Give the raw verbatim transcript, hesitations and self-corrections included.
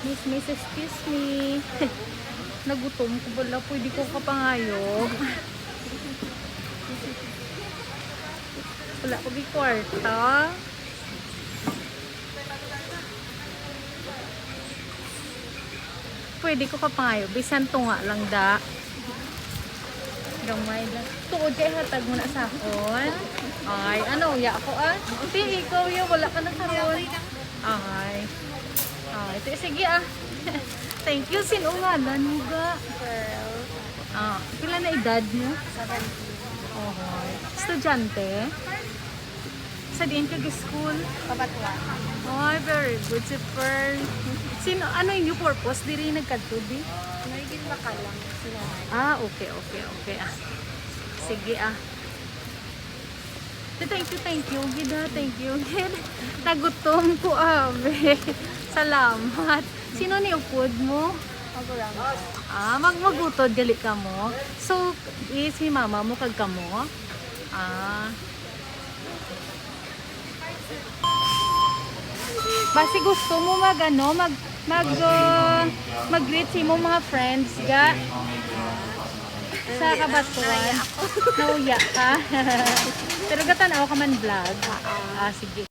Miss, miss, excuse me. Nagutom ko bala, pwede ko kapangayo. Wala ko di kwarta. Pwede ko kapangayo, bisan tunga lang da. Gamay lang. Tuod kay hatag mo na sa akon. Ay, ano, uya ako ah. Ti, ikaw yo, wala ka na karon. Ay. Ay, ti, sige ah. Thank you, sin-o ngalan mo ga? Pearl, Ah, pila na edad mo? seventeen. Ohoy. Estudyante? Sa diin ka school? Kapatwa. Ay, very good si Pearl. Sino, ano yung purpose? Diri nagkadto, di? May ginbakal lang si nanay. Ah, okay, okay, okay. Ah. Sige ah. Thank you, thank you, gid ah. Thank you, gid. Nagutom ko, abe. Salamat. Sino ni upod mo? Magulang. Ah, mag magutod gali ka mo. So, is si mama mo kag kamo? Ah. Basi gusto mo mag ano, mag mag uh, mag-greet sa imong mga friends ga sa Kabatuan. Nauya ka. Pero gatan-aw ka man vlog. Ah, sige.